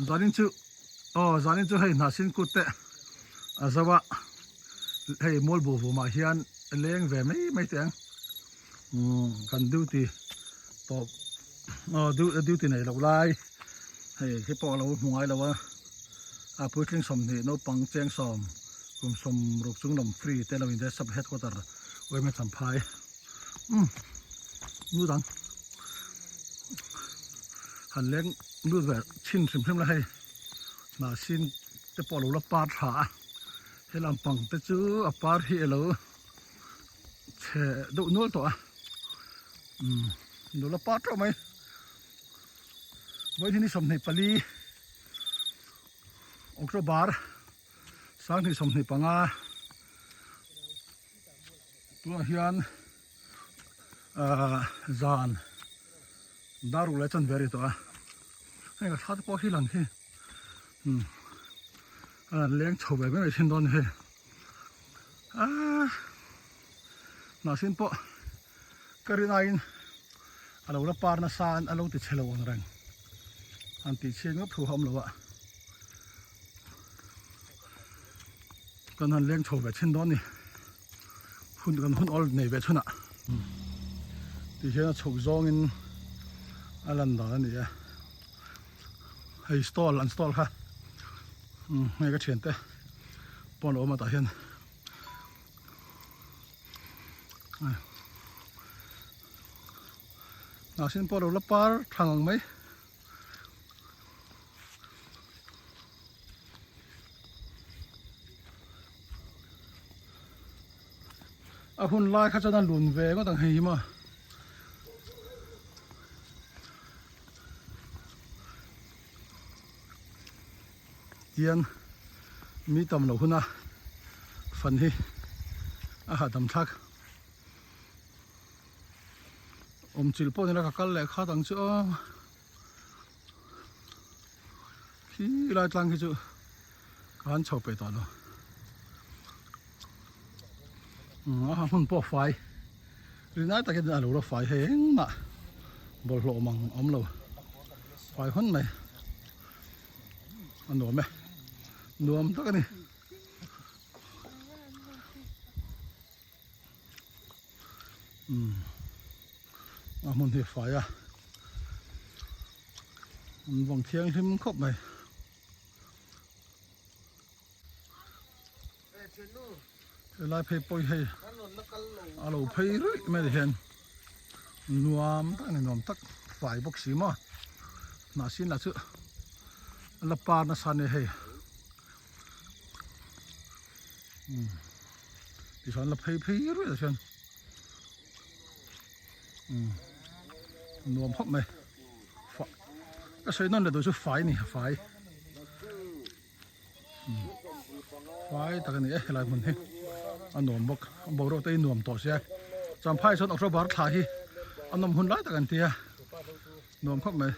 Zanin chu aw zanin chu hei hnahsin kut te a zo a hei mual bu vumah hian leng ve mai mai teh ang umm kan duty tawp aw duty nei loh lai hei khi pawh a lo hmu ngai lo a a puitling 20 naupang cheng sawm kum sawm ruk chung lam free te lo in te sub headquarter uaime champhai umm nu dang han leng lut ve chhin hrim hrim la hei hnah sin te pawh a lo la par tha a he lampang te chu a par hi a lo chhe deuh nual tawh a umm a lo la par teuh mai vawiin hi ni 24 October 2025. Tunah hian ahh zan dar ruk leh chanve a ri tawh a hei ka thla te pawh hi lang hi umm a han leng chho ve mai mai thin dawn a ni hei aaa hnahsin pawh ka rin aiin a lo la par nasa a lo ti chhe lo ang reng an tih chhiat ngawt thu a awm lo a kan han leng chho ve thin dawn a ni. Hun kan hun awl nei ve chhunah ti hian a chhuk zawngin a lan dan a ni a hei stall an stall kha umm hei ka thiante pawn a awm a tah hian hnahsin pawh a lo la par tha ngang mai. A hun lai kha chuan a lun ve ngawt ang hei hi maw. Tian mi tam lo huna fan hi a hahdam thlak. Awm chilh pawh nila ka kal leh khat ang chu aw khi lai tlang khi chu ka han chho peh tawh lo a hmun pawh fai rinai takin a lo la fai hei engmah bawlhhlawh awm ang awm lo fai hawn mai a nuam e nuam tak a ni. Umm a hmun hi a fai a an vawng thianghlim khawp mai. Helai phei pawh hi hei a lo phei ruih mai ti hian nuam tak a ni nuam tak fai bawk si maw hnah sin lah chu a la par nasa a nia hei. Umm tichuan la phei phei ruih ah chuan umm nuam khawp mai fah ka sawi nawn leh duh chu fai a ni fai umm fai tak a ni e helai hmun hi a nuam bawk a boruak te hi nuam tawh sia champhai chuan october thla hi a nawm hun lai tak an tia nuam khawp mai.